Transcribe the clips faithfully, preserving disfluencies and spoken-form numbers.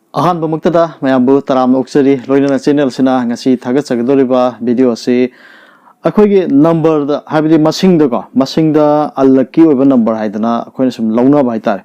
ꯑꯍꯥꯟꯕꯃꯛꯇꯗ ꯃꯌꯥꯝꯕꯨ ꯇꯔꯥꯝꯅ ꯑꯣꯛꯆꯔꯤ꯫ ꯂꯣꯏꯅꯅ ꯆꯦꯅꯦꯜꯁꯤꯅ ꯉꯁꯤ ꯊꯥꯒꯠꯆꯒꯗꯧꯔꯤꯕ ꯚꯤꯗꯤꯑꯣ ꯑꯁꯤ ꯑꯩꯈꯣꯏꯒꯤ ꯅꯝꯕꯔꯗ, ꯍꯥꯏꯕꯗꯤ ꯃꯁꯤꯡꯗꯀꯣ, ꯃꯁꯤꯡꯗ unlucky ꯑꯣꯏꯕ ꯅꯝꯕꯔ ꯍꯥꯏꯗꯅ ꯑꯩꯈꯣꯏꯅ ꯁꯨꯝ ꯂꯧꯅꯕ ꯍꯥꯏꯇꯥꯔꯦ꯫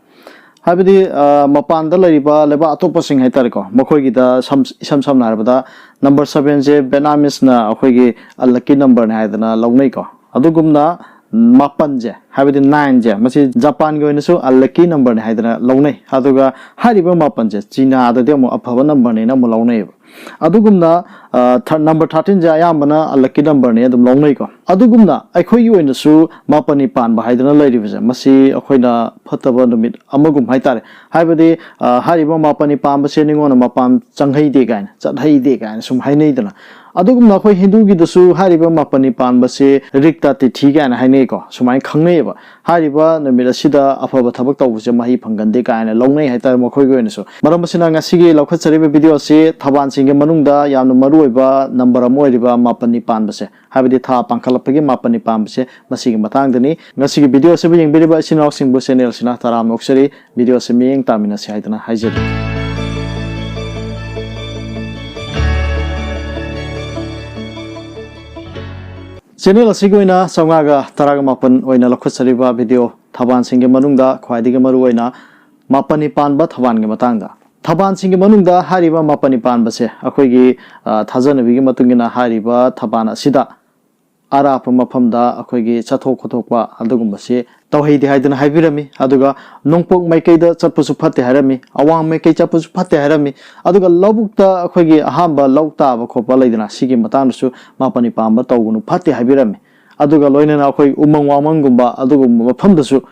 ꯍꯥꯏꯕꯗꯤ, ꯑ, ꯃꯄꯥꯟꯗ ꯂꯩꯔꯤꯕ ꯂꯩꯕꯥꯛ ꯑꯇꯣꯞꯄꯁꯤꯡ ꯍꯥꯏꯇꯥꯔꯦꯀꯣ, ꯃꯈꯣꯏꯒꯤꯗ ꯁꯝ-, ꯏꯁꯝ ꯁꯝꯅ ꯍꯥꯏꯔꯕꯗ, ꯅꯝꯕꯔ ꯁꯕꯦꯟꯁꯦ ꯕꯦꯠꯅꯥꯃꯤꯁꯅ ꯑꯩꯈꯣꯏꯒꯤ unlucky ꯅꯝꯕꯔꯅꯤ ꯍꯥꯏꯗꯅ ꯂꯧꯅꯩꯀꯣ꯫ ꯑꯗꯨꯒꯨꯝꯅ ꯃꯥꯄꯟꯁꯦ, ꯍꯥꯏꯕꯗꯤ ꯅꯥꯏꯟꯁꯦ, ꯃꯁꯤ ꯖꯄꯥꯟꯒꯤ ꯑꯣꯏꯅꯁꯨ unlucky ꯅꯝꯕꯔꯅꯤ ꯍꯥꯏꯗꯅ ꯂꯧꯅꯩ꯫ ꯑꯗꯨꯒ ꯍꯥꯏꯔꯤꯕ ꯃꯥꯄꯟꯁꯦ ꯆꯤꯅꯥꯗꯗꯤ ꯑꯃꯨꯛ ꯑꯐꯕ ꯅꯝꯕꯔꯅꯦꯅ ꯑꯃꯨꯛ ꯂꯧꯅꯩꯌꯦꯕ꯫ ꯑꯗꯨꯒꯨꯝꯅ, ꯑ, ꯊ-, ꯅꯝꯕꯔ ꯊꯥꯔꯇꯤꯟꯁꯦ ꯑꯌꯥꯝꯕꯅ unlucky ꯅꯝꯕꯔꯅꯤ ꯑꯗꯨꯝ ꯂꯧꯅꯩꯀꯣ꯫ ꯑꯗꯨꯒꯨꯝꯅ ꯑꯩꯈꯣꯏꯒꯤ ꯑꯣꯏꯅꯁꯨ ꯃꯥꯄꯟꯅꯤ ꯄꯥꯟꯕ ꯍꯥꯏꯗꯅ ꯂꯩꯔꯤꯕꯁꯦ, ꯃꯁꯤ ꯑꯩꯈꯣꯏꯅ ꯐꯠꯇꯕ ꯅꯨꯃꯤꯠ ꯑꯃꯒꯨꯝ ꯍꯥꯏꯇꯥꯔꯦ꯫ ꯍꯥꯏꯕꯗꯤ, ꯑ, ꯍꯥꯏꯔꯤꯕ ꯃꯥꯄꯟꯅꯤ ꯄꯥꯟꯕꯁꯦ ꯅꯤꯉꯣꯟꯗ ꯃꯄꯥꯟ ꯆꯪꯍꯩꯗꯦ ꯀꯥꯏꯅ, ꯆꯠꯍꯩꯗꯦ ꯀꯥꯏꯅ ꯁꯨꯝ ꯍꯥꯏꯅꯩꯗꯅ꯫ ꯑꯗꯨꯒꯨꯝꯅ ꯑꯩꯈꯣꯏ ꯍꯤꯟꯗꯨꯒꯤꯗꯁꯨ ꯍꯥꯏꯔꯤꯕ ꯃꯥꯄꯟꯅꯤ ꯄꯥꯟꯕꯁꯦ ꯔꯤꯛꯇ ꯇꯤꯊꯤ ꯀꯥꯏꯅ ꯍꯥꯏꯅꯩꯀꯣ, ꯁꯨꯃꯥꯏꯅ ꯈꯪꯅꯩꯌꯦꯕ꯫ ꯍꯥꯏꯔꯤꯕ ꯅꯨꯃꯤꯠ ꯑꯁꯤꯗ ꯑꯐꯕ ꯊꯕꯛ ꯇꯧꯕꯁꯦ ꯃꯍꯩ ꯐꯪꯒꯟꯗꯦ ꯀꯥꯏꯅ ꯂꯧꯅꯩ ꯍꯥꯏꯇꯥꯔꯦ ꯃꯈꯣꯏꯒꯤ ꯑꯣꯏꯅꯁꯨ꯫ ꯃꯔꯝ ꯑꯁꯤꯅ ꯉꯁꯤꯒꯤ ꯂꯧꯈꯠꯆꯔꯤꯕ ꯚꯤꯗꯤꯑꯣ ꯑꯁꯤ ꯊꯕꯥꯟꯁꯤꯡꯒꯤ ꯃꯅꯨꯡꯗ ꯌꯥꯝꯅ ꯃꯔꯨꯑꯣꯏꯕ ꯅꯝꯕꯔ ꯑꯃ ꯑꯣꯏꯔꯤꯕ ꯃꯥꯄꯟꯅꯤ ꯄꯥꯟꯕꯁꯦ, ꯍꯥꯏꯕꯗꯤ ꯊꯥ ꯄꯥꯡꯈꯠꯂꯛꯄꯒꯤ ꯃꯥꯄꯟꯅꯤ ꯄꯥꯟꯕꯁꯦ, ꯃꯁꯤꯒꯤ ꯃꯇꯥꯡꯗꯅꯤ꯫ ꯉꯁꯤꯒꯤ ꯚꯤꯗꯤꯑꯣ ꯑꯁꯤꯕꯨ ꯌꯦꯡꯕꯤꯔꯤꯕ ꯏꯆꯤꯟ ꯏꯅꯥꯎꯁꯤꯡꯕꯨ ꯆꯦꯅꯦꯜꯁꯤꯅ ꯇꯔꯥꯝꯅ ꯑꯣꯛꯆꯔꯤ꯫ ꯚꯤꯗꯤꯑꯣ ꯑꯁꯤ ꯃꯤꯠꯌꯦꯡ ꯇꯥꯃꯤꯟꯅꯁꯤ ꯍꯥꯏꯗꯅ ꯍꯥꯏꯖꯔꯤ꯫ ꯆꯦꯅꯦꯜ ꯑꯁꯤꯒꯤ ꯑꯣꯏꯅ ꯆꯥꯝꯃꯉꯥꯒ ꯇꯔꯥꯒ ꯃꯥꯄꯟ ꯑꯣꯏꯅ ꯂꯧꯈꯠꯆꯔꯤꯕ ꯚꯤꯗꯤꯑꯣ ꯊꯕꯥꯟꯁꯤꯡꯒꯤ ꯃꯅꯨꯡꯗ ꯈ꯭ꯋꯥꯏꯗꯒꯤ ꯃꯔꯨꯑꯣꯏꯅ ꯃꯥꯄꯟꯅꯤ ꯄꯥꯟꯕ ꯊꯕꯥꯟꯒꯤ ꯃꯇꯥꯡꯗ꯫ ꯊꯕꯥꯟꯁꯤꯡꯒꯤ ꯃꯅꯨꯡꯗ ꯍꯥꯏꯔꯤꯕ ꯃꯥꯄꯟꯅꯤ ꯄꯥꯟꯕꯁꯦ ꯑꯩꯈꯣꯏꯒꯤ, ꯑ, ꯊꯥꯖꯅꯕꯤꯒꯤ ꯃꯇꯨꯡ ꯏꯟꯅ ꯍꯥꯏꯔꯤꯕ ꯊꯕꯥꯟ ꯑꯁꯤꯗ ꯑꯔꯥꯞꯄ ꯃꯐꯝꯗ ꯑꯩꯈꯣꯏꯒꯤ ꯆꯠꯊꯣꯛ ꯈꯣꯠꯇꯣꯛꯄ ꯑꯗꯨꯒꯨꯝꯕꯁꯤ ꯇꯧꯍꯩꯗꯦ ꯍꯥꯏꯗꯅ ꯍꯥꯏꯕꯤꯔꯝꯃꯤ꯫ ꯑꯗꯨꯒ ꯅꯣꯡꯄꯣꯛ ꯃꯥꯏꯀꯩꯗ ꯆꯠꯄꯁꯨ ꯐꯠꯇꯦ ꯍꯥꯏꯔꯝꯃꯤ, ꯑꯋꯥꯡ ꯃꯥꯏꯀꯩ ꯆꯠꯄꯁꯨ ꯐꯠꯇꯦ ꯍꯥꯏꯔꯝꯃꯤ꯫ ꯑꯗꯨꯒ ꯂꯧꯕꯨꯛꯇ ꯑꯩꯈꯣꯏꯒꯤ ꯑꯍꯥꯟꯕ ꯂꯧ ꯇꯥꯕ ꯈꯣꯠꯄ ꯂꯩꯗꯅ, ꯁꯤꯒꯤ ꯃꯇꯥꯡꯗꯁꯨ ꯃꯥꯄꯟꯅꯤ ꯄꯥꯟꯕ ꯇꯧꯒꯅꯨ, ꯐꯠꯇꯦ ꯍꯥꯏꯕꯤꯔꯝꯃꯤ꯫ ꯑꯗꯨꯒ ꯂꯣꯏꯅꯅ ꯑꯩꯈꯣꯏ ꯎꯃꯪ ꯋꯥꯃꯪꯒꯨꯝꯕ ꯑꯗꯨꯒꯨꯝꯕ ꯃꯐꯝꯗꯁꯨ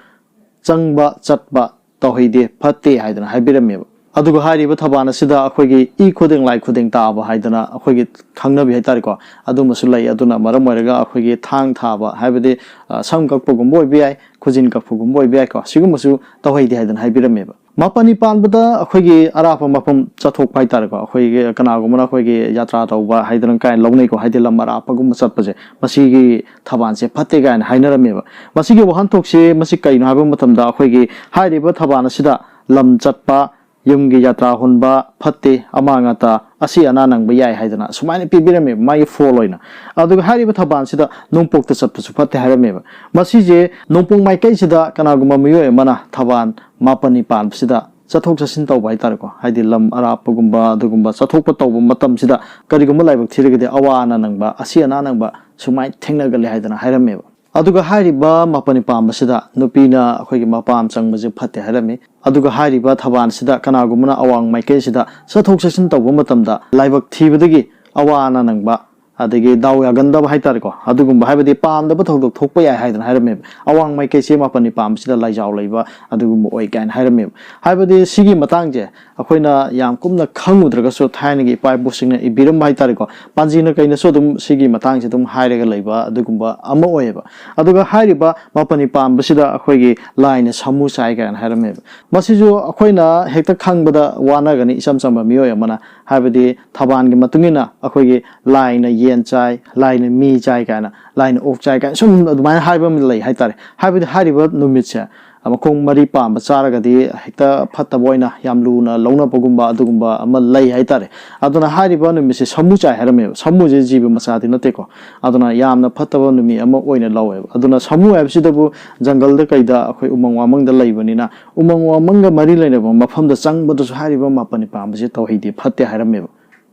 ꯆꯪꯕ ꯆꯠꯄ ꯇꯧꯍꯩꯗꯦ, ꯐꯠꯇꯦ ꯍꯥꯏꯗꯅ ꯍꯥꯏꯕꯤꯔꯝꯃꯦꯕ꯫ ꯑꯗꯨꯒ ꯍꯥꯏꯔꯤꯕ ꯊꯕꯥꯟ ꯑꯁꯤꯗ ꯑꯩꯈꯣꯏꯒꯤ ꯏ ꯈꯨꯗꯦꯡ ꯂꯥꯏ ꯈꯨꯗꯦꯡ ꯇꯥꯕ ꯍꯥꯏꯗꯅ ꯑꯩꯈꯣꯏꯒꯤ ꯈꯪꯅꯕꯤ ꯍꯥꯏꯇꯥꯔꯦꯀꯣ, ꯑꯗꯨꯃꯁꯨ ꯂꯩ꯫ ꯑꯗꯨꯅ ꯃꯔꯝ ꯑꯣꯏꯔꯒ ꯑꯩꯈꯣꯏꯒꯤ ꯊꯥꯡ ꯊꯥꯕ, ꯍꯥꯏꯕꯗꯤ, ꯑ, ꯁꯝ ꯀꯛꯄꯒꯨꯝꯕ ꯑꯣꯏꯕ ꯌꯥꯏ, ꯈꯨꯖꯤꯟ ꯀꯛꯄꯒꯨꯝꯕ ꯑꯣꯏꯕ ꯌꯥꯏꯀꯣ, ꯁꯤꯒꯨꯝꯕꯁꯨ ꯇꯧꯍꯩꯗꯦ ꯍꯥꯏꯗꯅ ꯍꯥꯏꯕꯤꯔꯝꯃꯦꯕ꯫ ꯃꯥꯄꯟꯅꯤ ꯄꯥꯟꯕꯗ ꯑꯩꯈꯣꯏꯒꯤ ꯑꯔꯥꯞꯄ ꯃꯐꯝ ꯆꯠꯊꯣꯛꯄ ꯍꯥꯏꯇꯥꯔꯦꯀꯣ, ꯑꯩꯈꯣꯏꯒꯤ ꯀꯅꯥꯒꯨꯝꯕꯅ ꯑꯩꯈꯣꯏꯒꯤ ꯌꯥꯇ꯭ꯔꯥ ꯇꯧꯕ ꯍꯥꯏꯗꯅ ꯀꯥꯏꯅ ꯂꯧꯅꯩꯀꯣ, ꯍꯥꯏꯗꯤ ꯂꯝ ꯑꯔꯥꯞꯄꯒꯨꯝꯕ ꯆꯠꯄꯁꯦ, ꯃꯁꯤꯒꯤ ꯊꯕꯥꯟꯁꯦ ꯐꯠꯇꯦ ꯀꯥꯏꯅ ꯍꯥꯏꯅꯔꯝꯃꯦꯕ꯫ ꯃꯁꯤꯒꯤ ꯋꯥꯍꯟꯊꯣꯛꯁꯦ ꯃꯁꯤ ꯀꯩꯅꯣ ꯍꯥꯏꯕ ꯃꯇꯝꯗ, ꯑꯩꯈꯣꯏꯒꯤ ꯍꯥꯏꯔꯤꯕ ꯊꯕꯥꯟ ꯑꯁꯤꯗ ꯂꯝ ꯆꯠꯄ, ꯌꯨꯝꯒꯤ ꯌꯥꯇ꯭ꯔꯥ ꯍꯣꯟꯕ ꯐꯠꯇꯦ, ꯑꯃꯥꯡ ꯑꯇꯥ, ꯑꯁꯤ ꯑꯅꯥ ꯅꯪꯕ ꯌꯥꯏ ꯍꯥꯏꯗꯅ ꯁꯨꯃꯥꯏꯅ ꯄꯤꯕꯤꯔꯝꯃꯦꯕ ꯃꯥꯒꯤ ꯐꯣꯜ ꯑꯣꯏꯅ꯫ ꯑꯗꯨꯒ ꯍꯥꯏꯔꯤꯕ ꯊꯕꯥꯟꯁꯤꯗ ꯅꯣꯡꯄꯣꯛꯇ ꯆꯠꯄꯁꯨ ꯐꯠꯇꯦ ꯍꯥꯏꯔꯝꯃꯦꯕ꯫ ꯃꯁꯤꯁꯦ ꯅꯣꯡꯄꯣꯛ ꯃꯥꯏꯀꯩꯁꯤꯗ ꯀꯅꯥꯒꯨꯝꯕ ꯃꯤꯑꯣꯏ ꯑꯃꯅ ꯊꯕꯥꯟ ꯃꯥꯄꯟꯅꯤ ꯄꯥꯟꯕꯁꯤꯗ ꯆꯠꯊꯣꯛ ꯆꯠꯁꯤꯟ ꯇꯧꯕ ꯍꯥꯏꯇꯥꯔꯦꯀꯣ, ꯍꯥꯏꯗꯤ ꯂꯝ ꯑꯔꯥꯞꯄꯒꯨꯝꯕ ꯑꯗꯨꯒꯨꯝꯕ ꯆꯠꯊꯣꯛꯄ ꯇꯧꯕ ꯃꯇꯝꯁꯤꯗ ꯀꯔꯤꯒꯨꯝꯕ ꯂꯥꯏꯕꯛ ꯊꯤꯔꯒꯗꯤ ꯑꯋꯥ ꯑꯅꯥ ꯅꯪꯕ, ꯑꯁꯤ ꯑꯅꯥ ꯅꯪꯕ ꯁꯨꯃꯥꯏꯅ ꯊꯦꯡꯅꯒꯜꯂꯦ ꯍꯥꯏꯗꯅ ꯍꯥꯏꯔꯝꯃꯦꯕ꯫ ꯑꯗꯨꯒ ꯍꯥꯏꯔꯤꯕ ꯃꯥꯄꯟꯅꯤ ꯄꯥꯟꯕꯁꯤꯗ ꯅꯨꯄꯤꯅ ꯑꯩꯈꯣꯏꯒꯤ ꯃꯄꯥꯝ ꯆꯪꯕꯁꯦ ꯐꯠꯇꯦ ꯍꯥꯏꯔꯝꯃꯤ꯫ ꯑꯗꯨꯒ ꯍꯥꯏꯔꯤꯕ ꯊꯕꯥꯟꯁꯤꯗ ꯀꯅꯥꯒꯨꯝꯕꯅ ꯑꯋꯥꯡ ꯃꯥꯏꯀꯩꯁꯤꯗ ꯆꯠꯊꯣꯛ ꯆꯠꯁꯤꯟ ꯇꯧꯕ ꯃꯇꯝꯗ ꯂꯥꯏꯕꯛ ꯊꯤꯕꯗꯒꯤ ꯑꯋꯥ ꯑꯅꯥ ꯅꯪꯕ, ꯑꯗꯒꯤ ꯗꯥꯎ ꯌꯥꯒꯟꯗꯕ ꯍꯥꯏꯇꯥꯔꯦꯀꯣ, ꯑꯗꯨꯒꯨꯝꯕ, ꯍꯥꯏꯕꯗꯤ ꯄꯥꯝꯗꯕ ꯊꯧꯗꯣꯛ ꯊꯣꯛꯄ ꯌꯥꯏ ꯍꯥꯏꯗꯅ ꯍꯥꯏꯔꯝꯃꯦꯕ꯫ ꯑꯋꯥꯡ ꯃꯥꯏꯀꯩꯁꯦ ꯃꯥꯄꯟꯅꯤ ꯄꯥꯟꯕꯁꯤꯗ ꯂꯥꯏꯖꯥꯎ ꯂꯩꯕ ꯑꯗꯨꯒꯨꯝꯕ ꯑꯣꯏ ꯀꯥꯏꯅ ꯍꯥꯏꯔꯝꯃꯦꯕ꯫ ꯍꯥꯏꯕꯗꯤ ꯁꯤꯒꯤ ꯃꯇꯥꯡꯁꯦ ꯑꯩꯈꯣꯏꯅ ꯌꯥꯝ ꯀꯨꯞꯅ ꯈꯪꯉꯨꯗ꯭ꯔꯒꯁꯨ ꯊꯥꯏꯅꯒꯤ ꯏꯄꯥ ꯏꯄꯨꯁꯤꯡꯅ ꯏꯕꯤꯔꯝꯕ ꯍꯥꯏꯇꯥꯔꯦꯀꯣ, ꯄꯥꯟꯖꯤꯅ ꯀꯩꯅꯁꯨ ꯑꯗꯨꯝ ꯁꯤꯒꯤ ꯃꯇꯥꯡꯁꯦ ꯑꯗꯨꯝ ꯍꯥꯏꯔꯒ ꯂꯩꯕ ꯑꯗꯨꯒꯨꯝꯕ ꯑꯃ ꯑꯣꯏꯌꯦꯕ꯫ ꯑꯗꯨꯒ ꯍꯥꯏꯔꯤꯕ ꯃꯥꯄꯟꯅꯤ ꯄꯥꯟꯕꯁꯤꯗ ꯑꯩꯈꯣꯏꯒꯤ ꯂꯥꯏꯅ ꯁꯥꯃꯨ ꯆꯥꯏ ꯀꯥꯏꯅ ꯍꯥꯏꯔꯝꯃꯦꯕ꯫ ꯃꯁꯤꯁꯨ ꯑꯩꯈꯣꯏꯅ ꯍꯦꯛꯇ ꯈꯪꯕꯗ ꯋꯥꯅꯒꯅꯤ ꯏꯆꯝ ꯆꯝꯕ ꯃꯤꯑꯣꯏ ꯑꯃꯅ, ꯍꯥꯏꯕꯗꯤ ꯊꯕꯥꯟꯒꯤ ꯃꯇꯨꯡ ꯏꯟꯅ ꯑꯩꯈꯣꯏꯒꯤ ꯂꯥꯏꯅ ꯌꯦꯟ ꯆꯥꯏ, ꯂꯥꯏꯅ ꯃꯤ ꯆꯥꯏ ꯀꯥꯏꯅ, ꯂꯥꯏꯅ ꯑꯣꯛ ꯆꯥꯏ ꯀꯥꯏꯅ ꯁꯨꯝ ꯑꯗꯨꯃꯥꯏꯅ ꯍꯥꯏꯕ ꯑꯃ ꯂꯩ ꯍꯥꯏꯇꯥꯔꯦ꯫ ꯍꯥꯏꯕꯗꯤ ꯍꯥꯏꯔꯤꯕ ꯅꯨꯃꯤꯠꯁꯦ ꯃꯈꯣꯡ ꯃꯔꯤ ꯄꯥꯟꯕ ꯆꯥꯔꯒꯗꯤ ꯍꯦꯛꯇ ꯐꯠꯇꯕ ꯑꯣꯏꯅ ꯌꯥꯝ ꯂꯨꯅ ꯂꯧꯅꯕꯒꯨꯝꯕ ꯑꯗꯨꯒꯨꯝꯕ ꯑꯃ ꯂꯩ ꯍꯥꯏꯇꯥꯔꯦ꯫ ꯑꯗꯨꯅ ꯍꯥꯏꯔꯤꯕ ꯅꯨꯃꯤꯠꯁꯦ ꯁꯥꯃꯨ ꯆꯥꯏ ꯍꯥꯏꯔꯝꯃꯦꯕ꯫ ꯁꯥꯃꯨꯁꯦ ꯖꯤꯕ ꯃꯆꯥꯗꯤ ꯅꯠꯇꯦꯀꯣ꯫ ꯑꯗꯨꯅ ꯌꯥꯝꯅ ꯐꯠꯇꯕ ꯅꯨꯃꯤꯠ ꯑꯃ ꯑꯣꯏꯅ ꯂꯧꯋꯦꯕ꯫ ꯑꯗꯨꯅ ꯁꯥꯃꯨ ꯍꯥꯏꯕꯁꯤꯗꯕꯨ ꯖꯪꯒꯜꯗ ꯀꯩꯗ ꯑꯩꯈꯣꯏ ꯎꯃꯪ ꯋꯥꯃꯪꯗ ꯂꯩꯕꯅꯤꯅ ꯎꯃꯪ ꯋꯥꯃꯪꯒ ꯃꯔꯤ ꯂꯩꯅꯕ ꯃꯐꯝꯗ ꯆꯪꯕꯗꯁꯨ ꯍꯥꯏꯔꯤꯕ ꯃꯥꯄꯟꯅꯤ ꯄꯥꯟꯕꯁꯦ ꯇꯧꯍꯩꯗꯦ, ꯐꯠꯇꯦ ꯍꯥꯏꯔꯝꯃꯦꯕ꯫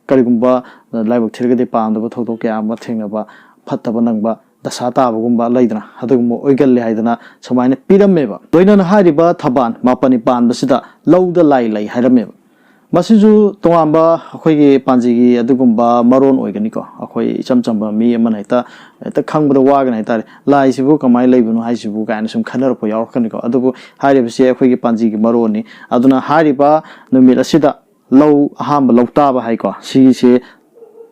ꯀꯔꯤꯒꯨꯝꯕ ꯂꯥꯏꯕꯛ ꯊꯤꯔꯒꯗꯤ ꯄꯥꯝꯗꯕ ꯊꯧꯗꯣꯛ ꯀꯌꯥ ꯑꯃ ꯊꯦꯡꯅꯕ, ꯐꯠꯇꯕ ꯅꯪꯕ, ꯗꯁꯥ ꯇꯥꯕꯒꯨꯝꯕ ꯂꯩꯗꯅ, ꯑꯗꯨꯒꯨꯝꯕ ꯑꯣꯏꯒꯜꯂꯦ ꯍꯥꯏꯗꯅ ꯁꯨꯃꯥꯏꯅ ꯄꯤꯔꯝꯃꯦꯕ꯫ ꯂꯣꯏꯅꯅ ꯍꯥꯏꯔꯤꯕ ꯊꯕꯥꯟ ꯃꯥꯄꯟꯅꯤ ꯄꯥꯟꯕꯁꯤꯗ ꯂꯧꯗ ꯂꯥꯏ ꯂꯩ ꯍꯥꯏꯔꯝꯃꯦꯕ꯫ ꯃꯁꯤꯁꯨ ꯇꯣꯉꯥꯟꯕ ꯑꯩꯈꯣꯏꯒꯤ ꯄꯥꯟꯖꯤꯒꯤ ꯑꯗꯨꯒꯨꯝꯕ ꯃꯔꯣꯟ ꯑꯣꯏꯒꯅꯤꯀꯣ꯫ ꯑꯩꯈꯣꯏ ꯏꯆꯝ ꯆꯝꯕ ꯃꯤ ꯑꯃꯅ ꯍꯦꯛꯇ, ꯍꯦꯛꯇ ꯈꯪꯕꯗ ꯋꯥꯒꯅꯤ ꯍꯥꯏꯇꯥꯔꯦ, ꯂꯥꯏꯁꯤꯕꯨ ꯀꯃꯥꯏꯅ ꯂꯩꯕꯅꯣ ꯍꯥꯏꯁꯤꯕꯨ ꯀꯥꯏꯅ ꯁꯨꯝ ꯈꯟꯅꯔꯛꯄ ꯌꯥꯎꯔꯛꯀꯅꯤꯀꯣ꯫ ꯑꯗꯨꯕꯨ ꯍꯥꯏꯔꯤꯕꯁꯤ ꯑꯩꯈꯣꯏꯒꯤ ꯄꯥꯟꯖꯤꯒꯤ ꯃꯔꯣꯟꯅꯤ꯫ ꯑꯗꯨꯅ ꯍꯥꯏꯔꯤꯕ ꯅꯨꯃꯤꯠ ꯑꯁꯤꯗ ꯂꯧ ꯑꯍꯥꯟꯕ ꯂꯧ ꯇꯥꯕ ꯍꯥꯏꯀꯣ, ꯁꯤꯁꯦ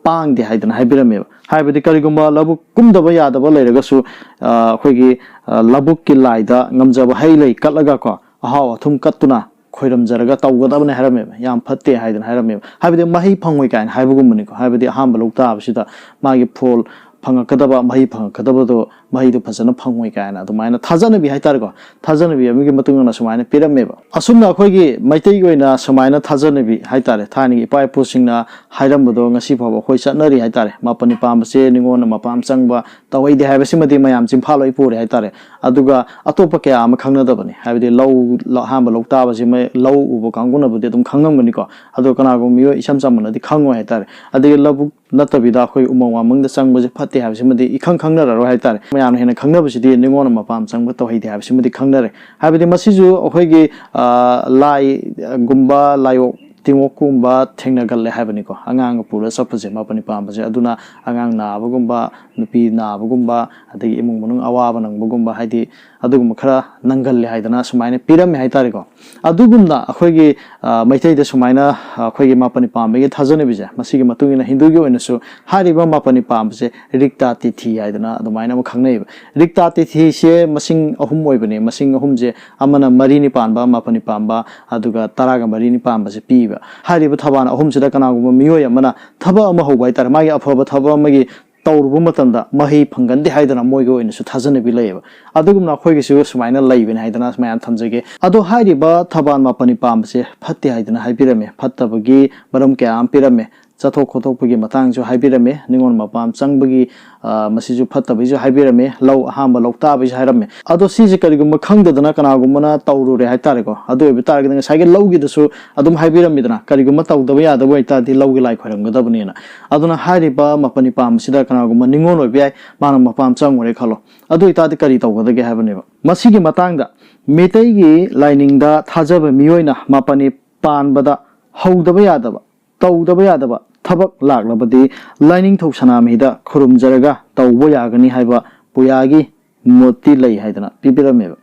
ꯄꯥꯡꯗꯦ ꯍꯥꯏꯗꯅ ꯍꯥꯏꯕꯤꯔꯝꯃꯦꯕ꯫ ꯍꯥꯏꯕꯗꯤ ꯀꯔꯤꯒꯨꯝꯕ ꯂꯧꯕꯨꯛ ꯀꯨꯝꯗꯕ ꯌꯥꯗꯕ ꯂꯩꯔꯒꯁꯨ, ꯑ, ꯑꯩꯈꯣꯏꯒꯤ, ꯑ, ꯂꯧꯕꯨꯛꯀꯤ ꯂꯥꯏꯗ ꯉꯝꯖꯕ ꯍꯩ ꯂꯩ ꯀꯠꯂꯒ ꯀꯣ, ꯑꯍꯥꯎ ꯑꯊꯨꯝ ꯀꯠꯇꯨꯅ ꯈꯣꯏꯔꯝꯖꯔꯒ ꯇꯧꯒꯗꯕꯅꯦ ꯍꯥꯏꯔꯝꯃꯦꯕ꯫ ꯌꯥꯝ ꯐꯠꯇꯦ ꯍꯥꯏꯗꯅ ꯍꯥꯏꯔꯝꯃꯦꯕ꯫ ꯍꯥꯏꯕꯗꯤ ꯃꯍꯩ ꯐꯪꯉꯣꯏ ꯀꯥꯏꯅ ꯍꯥꯏꯕꯒꯨꯝꯕꯅꯤꯀꯣ꯫ ꯍꯥꯏꯕꯗꯤ ꯑꯍꯥꯟꯕ ꯂꯧ ꯇꯥꯕꯁꯤꯗ ꯃꯥꯒꯤ ꯐꯣꯜ ꯐꯪꯉꯛꯀꯗꯕ, ꯃꯍꯩ ꯐꯪꯉꯛꯀꯗꯕꯗꯣ ꯃꯍꯩꯗꯨ ꯐꯖꯅ ꯐꯪꯉꯣꯏ ꯀꯥꯏꯅ ꯑꯗꯨꯃꯥꯏꯅ ꯊꯥꯖꯅꯕꯤ ꯍꯥꯏꯇꯥꯔꯦꯀꯣ꯫ ꯊꯥꯖꯅꯕꯤ ꯑꯃꯒꯤ ꯃꯇꯨꯡ ꯏꯟꯅ ꯁꯨꯃꯥꯏꯅ ꯄꯤꯔꯝꯃꯦꯕ꯫ ꯑꯁꯨꯝꯅ ꯑꯩꯈꯣꯏꯒꯤ ꯃꯩꯇꯩꯒꯤ ꯑꯣꯏꯅ ꯁꯨꯃꯥꯏꯅ ꯊꯥꯖꯅꯕꯤ ꯍꯥꯏꯇꯥꯔꯦ, ꯊꯥꯏꯅꯒꯤ ꯏꯄꯥ ꯏꯄꯨꯁꯤꯡꯅ ꯍꯥꯏꯔꯝꯕꯗꯣ ꯉꯁꯤ ꯐꯥꯎꯕ ꯑꯩꯈꯣꯏ ꯆꯠꯅꯔꯤ ꯍꯥꯏꯇꯥꯔꯦ꯫ ꯃꯄꯥꯟ ꯏꯄꯥꯝꯕꯁꯦ ꯅꯤꯉꯣꯜꯅ ꯃꯄꯥꯝ ꯆꯪꯕ ꯇꯧꯍꯩꯗꯦ ꯍꯥꯏꯕꯁꯤꯃꯗꯤ ꯃꯌꯥꯝ ꯆꯤꯟꯐꯥ ꯂꯣꯏ ꯄꯨꯔꯦ ꯍꯥꯏꯇꯥꯔꯦ꯫ ꯑꯗꯨꯒ ꯑꯇꯣꯞꯄ ꯀꯌꯥ ꯑꯃ ꯈꯪꯅꯗꯕꯅꯤ, ꯍꯥꯏꯕꯗꯤ ꯂꯧ, ꯂꯧ ꯑꯍꯥꯟꯕ ꯂꯧ ꯇꯥꯕꯁꯤꯃ ꯂꯧ ꯎꯕ ꯀꯥꯡꯕꯨꯅꯕꯨꯗꯤ ꯑꯗꯨꯝ ꯈꯪꯉꯝꯒꯅꯤꯀꯣ꯫ ꯑꯗꯣ ꯀꯅꯥꯒꯨꯝꯕ ꯃꯤꯑꯣꯏ ꯏꯆꯝ ꯆꯝꯕꯅꯗꯤ ꯈꯪꯉꯣꯏ ꯍꯥꯏꯇꯥꯔꯦ꯫ ꯑꯗꯒꯤ ꯂꯧꯕꯨꯛ ꯅꯠꯇꯕꯤꯗ ꯑꯩꯈꯣꯏ ꯎꯃꯪ ꯋꯥꯃꯪꯗ ꯆꯪꯕꯁꯦ ꯐꯠꯇꯦ ꯍꯥꯏꯕꯁꯤꯃꯗꯤ ꯏꯈꯪ ꯈꯪꯅꯔꯔꯣꯏ ꯍꯥꯏꯇꯥꯔꯦ꯫ ꯃꯌꯥꯝꯅ ꯍꯦꯟꯅ ꯈꯪꯅꯕꯁꯤꯗꯤ ꯅꯤꯉꯣꯜꯅ ꯃꯄꯥꯝ ꯆꯪꯕ ꯇꯧꯍꯩꯗꯦ ꯍꯥꯏꯕꯁꯤꯃꯗꯤ ꯈꯪꯅꯔꯦ꯫ ꯍꯥꯏꯕꯗꯤ ꯃꯁꯤꯁꯨ ꯑꯩꯈꯣꯏꯒꯤ, ꯑ, ꯂꯥꯏꯒꯨꯝꯕ, ꯂꯥꯏꯑꯣꯛ ꯇꯤꯡꯑꯣꯛꯀꯨꯝꯕ ꯊꯦꯡꯅꯒꯜꯂꯦ ꯍꯥꯏꯕꯅꯤꯀꯣ꯫ ꯑꯉꯥꯡꯒ ꯄꯨꯔ ꯆꯠꯄꯁꯦ, ꯃꯄꯥꯟ ꯏꯄꯥꯝꯕꯁꯦ, ꯑꯗꯨꯅ ꯑꯉꯥꯡ ꯅꯥꯕꯒꯨꯝꯕ, ꯅꯨꯄꯤ ꯅꯥꯕꯒꯨꯝꯕ, ꯑꯗꯒꯤ ꯏꯃꯨꯡ ꯃꯅꯨꯡ ꯑꯋꯥꯕ ꯅꯪꯕꯒꯨꯝꯕ, ꯍꯥꯏꯗꯤ ꯑꯗꯨꯒꯨꯝꯕ ꯈꯔ ꯅꯪꯒꯜꯂꯦ ꯍꯥꯏꯗꯅ ꯁꯨꯃꯥꯏꯅ ꯄꯤꯔꯝꯃꯦ ꯍꯥꯏꯇꯥꯔꯦꯀꯣ꯫ ꯑꯗꯨꯒꯨꯝꯅ ꯑꯩꯈꯣꯏꯒꯤ, ꯑ, ꯃꯩꯇꯩꯗ ꯁꯨꯃꯥꯏꯅ, ꯑ, ꯑꯩꯈꯣꯏꯒꯤ ꯃꯥꯄꯅꯤ ꯄꯥꯝꯕꯒꯤ ꯊꯥꯖꯅꯕꯤꯁꯦ, ꯃꯁꯤꯒꯤ ꯃꯇꯨꯡ ꯏꯟꯅ ꯍꯤꯟꯗꯨꯒꯤ ꯑꯣꯏꯅꯁꯨ ꯍꯥꯏꯔꯤꯕ ꯃꯥꯄꯅꯤ ꯄꯥꯝꯕꯁꯦ ꯔꯤꯛꯇꯥ ꯇꯤꯊꯤ ꯍꯥꯏꯗꯅ ꯑꯗꯨꯃꯥꯏꯅ ꯑꯃ ꯈꯪꯅꯩꯌꯦꯕ꯫ ꯔꯤꯛꯇꯥ ꯇꯤꯊꯤꯁꯦ ꯃꯁꯤꯡ ꯑꯍꯨꯝ ꯑꯣꯏꯕꯅꯦ꯫ ꯃꯁꯤꯡ ꯑꯍꯨꯝꯁꯦ, ꯑꯃꯅ ꯃꯔꯤꯅꯤ ꯄꯥꯟꯕ, ꯃꯥꯄꯅꯤ ꯄꯥꯝꯕ, ꯑꯗꯨꯒ ꯇꯔꯥꯒ ꯃꯔꯤꯅꯤ ꯄꯥꯟꯕꯁꯦ ꯄꯤꯕ꯫ ꯍꯥꯏꯔꯤꯕ ꯊꯕꯥꯟ ꯑꯍꯨꯝꯁꯤꯗ ꯀꯅꯥꯒꯨꯝꯕ ꯃꯤꯑꯣꯏ ꯑꯃꯅ ꯊꯕꯛ ꯑꯃ ꯍꯧꯕ ꯍꯥꯏꯇꯥꯔꯦ, ꯃꯥꯒꯤ ꯑꯐꯕ ꯊꯕꯛ ꯑꯃꯒꯤ ꯇꯧꯔꯨꯕ ꯃꯇꯝꯗ ꯃꯍꯩ ꯐꯪꯒꯟꯗꯦ ꯍꯥꯏꯗꯅ ꯃꯣꯏꯒꯤ ꯑꯣꯏꯅꯁꯨ ꯊꯥꯖꯅꯕꯤ ꯂꯩꯌꯦꯕ꯫ ꯑꯗꯨꯒꯨꯝꯅ ꯑꯩꯈꯣꯏꯒꯤꯁꯨ ꯁꯨꯃꯥꯏꯅ ꯂꯩꯕꯅꯤ ꯍꯥꯏꯗꯅ ꯃꯌꯥꯝ ꯊꯝꯖꯒꯦ꯫ ꯑꯗꯣ ꯍꯥꯏꯔꯤꯕ ꯊꯕꯥꯟ ꯃꯥꯄꯅꯤ ꯄꯥꯝꯕꯁꯦ ꯐꯠꯇꯦ ꯍꯥꯏꯗꯅ ꯍꯥꯏꯕꯤꯔꯝꯃꯦ, ꯐꯠꯇꯕꯒꯤ ꯃꯔꯝ ꯀꯌꯥ ꯑꯃ ꯄꯤꯔꯝꯃꯦ, ꯆꯠꯊꯣꯛ ꯈꯣꯠꯇꯣꯛꯄꯒꯤ ꯃꯇꯥꯡꯁꯨ ꯍꯥꯏꯕꯤꯔꯝꯃꯦ, ꯅꯤꯉꯣꯜ ꯃꯄꯥꯝ ꯆꯪꯕꯒꯤ, ꯑ, ꯃꯁꯤꯁꯨ ꯐꯠꯇꯕꯒꯤꯁꯨ ꯍꯥꯏꯕꯤꯔꯝꯃꯦ, ꯂꯧ ꯑꯍꯥꯟꯕ ꯂꯧ ꯇꯥꯕꯒꯤꯁꯨ ꯍꯥꯏꯔꯝꯃꯦ꯫ ꯑꯗꯣ ꯁꯤꯁꯦ ꯀꯔꯤꯒꯨꯝꯕ ꯈꯪꯗꯗꯅ ꯀꯅꯥꯒꯨꯝꯕꯅ ꯇꯧꯔꯨꯔꯦ ꯍꯥꯏꯇꯥꯔꯦꯀꯣ, ꯑꯗꯨ ꯑꯣꯏꯕ ꯇꯥꯔꯒꯗꯤ ꯉꯁꯥꯏꯒꯤ ꯂꯧꯒꯤꯗꯁꯨ ꯑꯗꯨꯝ ꯍꯥꯏꯕꯤꯔꯝꯃꯤꯗꯅ, ꯀꯔꯤꯒꯨꯝꯕ ꯇꯧꯗꯕ ꯌꯥꯗꯕ ꯑꯣꯏꯇꯥꯔꯗꯤ ꯂꯧꯒꯤ ꯂꯥꯏ ꯈꯣꯏꯔꯝꯒꯗꯕꯅꯦꯅ꯫ ꯑꯗꯨꯅ ꯍꯥꯏꯔꯤꯕ ꯃꯥꯄꯅꯤ ꯄꯥꯝꯕꯁꯤꯗ ꯀꯅꯥꯒꯨꯝꯕ ꯅꯤꯉꯣꯜ ꯑꯣꯏꯕ ꯌꯥꯏ, ꯃꯥꯅ ꯃꯄꯥꯝ ꯆꯪꯉꯨꯔꯦ ꯈꯜꯂꯣ, ꯑꯗꯨ ꯑꯣꯏꯇꯥꯔꯗꯤ ꯀꯔꯤ ꯇꯧꯒꯗꯒꯦ ꯍꯥꯏꯕꯅꯦꯕ꯫ ꯃꯁꯤꯒꯤ ꯃꯇꯥꯡꯗ ꯃꯤꯇꯩꯒꯤ ꯂꯥꯏꯅꯤꯡꯗ ꯊꯥꯖꯕ ꯃꯤꯑꯣꯏꯅ ꯃꯥꯄꯅꯤ ꯄꯥꯟꯕꯗ ꯍꯧꯗꯕ ꯌꯥꯗꯕ, ꯇꯧꯗꯕ ꯌꯥꯗꯕ ꯊꯕꯛ ꯂꯥꯛꯂꯕꯗꯤ ꯂꯥꯏꯅꯤꯡꯊꯧ ꯁꯅꯥꯃꯍꯤꯗ ꯈꯨꯔꯨꯝꯖꯔꯒ ꯇꯧꯕ ꯌꯥꯒꯅꯤ ꯍꯥꯏꯕ ꯄꯨꯌꯥꯒꯤ ꯃꯣꯠꯇꯤ ꯂꯩ ꯍꯥꯏꯗꯅ ꯄꯤꯕꯤꯔꯝꯃꯦꯕ꯫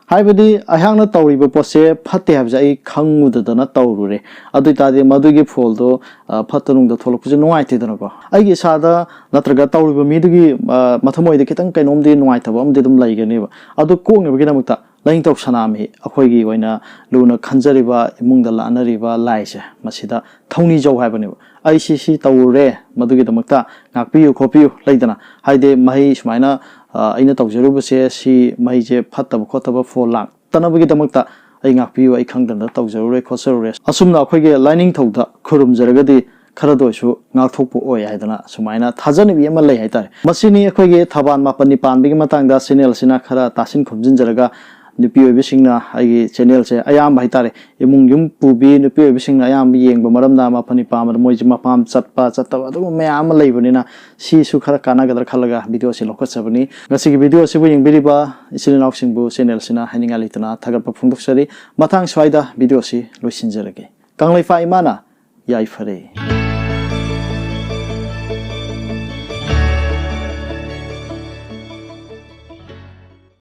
ꯍꯥꯏꯕꯗꯤ ꯑꯩꯍꯥꯛꯅ ꯇꯧꯔꯤꯕ ꯄꯣꯠꯁꯦ ꯐꯠꯇꯦ ꯍꯥꯏꯕꯁꯦ ꯑꯩ ꯈꯪꯉꯨꯗꯗꯅ ꯇꯧꯔꯨꯔꯦ, ꯑꯗꯨ ꯑꯣꯏꯇꯥꯔꯗꯤ ꯃꯗꯨꯒꯤ ꯐꯣꯜꯗꯣ, ꯑ, ꯐꯠꯇ ꯅꯨꯡꯗ ꯊꯣꯛꯂꯛꯄꯁꯦ ꯅꯨꯡꯉꯥꯏꯇꯦꯗꯅꯀꯣ꯫ ꯑꯩꯒꯤ ꯏꯁꯥꯗ ꯅꯠꯇ꯭ꯔꯒ ꯇꯧꯔꯤꯕ ꯃꯤꯗꯨꯒꯤ, ꯑ, ꯃꯊꯃꯣꯏꯗ ꯈꯤꯇꯪ ꯀꯩꯅꯣꯝꯗꯤ ꯅꯨꯡꯉꯥꯏꯇꯕ ꯑꯃꯗꯤ ꯑꯗꯨꯝ ꯂꯩꯒꯅꯦꯕ꯫ ꯑꯗꯨ ꯀꯣꯛꯅꯕꯒꯤꯗꯃꯛꯇ ꯂꯥꯏꯅꯤꯡꯊꯧ ꯁꯅꯥꯃꯍꯤ ꯑꯩꯈꯣꯏꯒꯤ ꯑꯣꯏꯅ ꯂꯨꯅ ꯈꯟꯖꯔꯤꯕ ꯏꯃꯨꯡꯗ ꯂꯥꯠꯅꯔꯤꯕ ꯂꯥꯏꯁꯦ, ꯃꯁꯤꯗ ꯊꯧꯅꯤꯖꯧ ꯍꯥꯏꯕꯅꯦꯕ꯫ ꯑꯩ ꯁꯤ ꯁꯤ ꯇꯧꯔꯨꯔꯦ, ꯃꯗꯨꯒꯤꯗꯃꯛꯇ ꯉꯥꯛꯄꯤꯌꯨ ꯈꯣꯠꯄꯤꯌꯨ ꯂꯩꯗꯅ, ꯍꯥꯏꯗꯤ ꯃꯍꯩ ꯁꯨꯃꯥꯏꯅ, ꯑ, ꯑꯩꯅ ꯇꯧꯖꯔꯨꯕꯁꯦ ꯁꯤ ꯃꯍꯩꯁꯦ ꯐꯠꯇꯕ ꯈꯣꯠꯇꯕ ꯐꯣꯜ ꯂꯥꯛꯇꯅꯕꯒꯤꯗꯃꯛꯇ ꯑꯩ ꯉꯥꯛꯄꯤꯌꯨ, ꯑꯩ ꯈꯪꯗꯅ ꯇꯧꯖꯔꯨꯔꯦ ꯈꯣꯠꯆꯔꯨꯔꯦ꯫ ꯑꯁꯨꯝꯅ ꯑꯩꯈꯣꯏꯒꯤ ꯂꯥꯏꯅꯤꯡꯊꯧꯗ ꯈꯨꯔꯨꯝꯖꯔꯒꯗꯤ ꯈꯔꯗ ꯑꯣꯏꯁꯨ ꯉꯥꯛꯊꯣꯛꯄ ꯑꯣꯏ ꯍꯥꯏꯗꯅ ꯁꯨꯃꯥꯏꯅ ꯊꯥꯖꯅꯕꯤ ꯑꯃ ꯂꯩ ꯍꯥꯏꯇꯥꯔꯦ꯫ ꯃꯁꯤꯅꯤ ꯑꯩꯈꯣꯏꯒꯤ ꯊꯧꯕꯥꯜ ꯃꯥꯄꯟꯅꯤ ꯄꯥꯟꯕꯒꯤ ꯃꯇꯥꯡꯗ ꯆꯦꯅꯦꯜꯁꯤꯅ ꯈꯔ ꯇꯥꯁꯤꯟ ꯈꯣꯝꯖꯤꯟꯖꯔꯒ ꯅꯨꯄꯤ ꯑꯣꯏꯕꯤꯁꯤꯡꯅ ꯑꯩꯒꯤ ꯆꯦꯅꯦꯜꯁꯦ ꯑꯌꯥꯝꯕ ꯍꯥꯏꯇꯥꯔꯦ, ꯏꯃꯨꯡ ꯌꯨꯝ ꯄꯨꯕꯤ ꯅꯨꯄꯤ ꯑꯣꯏꯕꯤꯁꯤꯡꯅ ꯑꯌꯥꯝꯕ ꯌꯦꯡꯕ ꯃꯔꯝꯅ ꯃꯥꯄꯟꯅꯤ ꯄꯥꯟꯕꯗ ꯃꯣꯏꯁꯦ ꯃꯄꯥꯝ ꯆꯠꯄ ꯆꯠꯇꯕ ꯑꯗꯨꯒꯨꯝꯕ ꯃꯌꯥꯝ ꯑꯃ ꯂꯩꯕꯅꯤꯅ ꯁꯤꯁꯨ ꯈꯔ ꯀꯥꯟꯅꯒꯗ꯭ꯔꯥ ꯈꯜꯂꯒ ꯚꯤꯗꯤꯑꯣꯁꯤ ꯂꯧꯈꯠꯆꯕꯅꯤ꯫ ꯉꯁꯤꯒꯤ ꯚꯤꯗꯤꯑꯣ ꯑꯁꯤꯕꯨ ꯌꯦꯡꯕꯤꯔꯤꯕ ꯏꯆꯤꯜ ꯏꯅꯥꯎꯁꯤꯡꯕꯨ ꯆꯦꯅꯦꯜꯁꯤꯅ ꯍꯥꯏꯅꯤꯡꯉꯥꯏ ꯂꯩꯇꯅ ꯊꯥꯒꯠꯄ ꯐꯣꯡꯗꯣꯛꯆꯔꯤ꯫ ꯃꯇꯥꯡ ꯁ꯭ꯋꯥꯏꯗ ꯚꯤꯗꯤꯑꯣꯁꯤ ꯂꯣꯏꯁꯤꯟꯖꯔꯒꯦ꯫ ꯀꯪꯂꯩꯄꯥꯛ ꯏꯃꯥꯅ ꯌꯥꯏꯐꯔꯦ꯫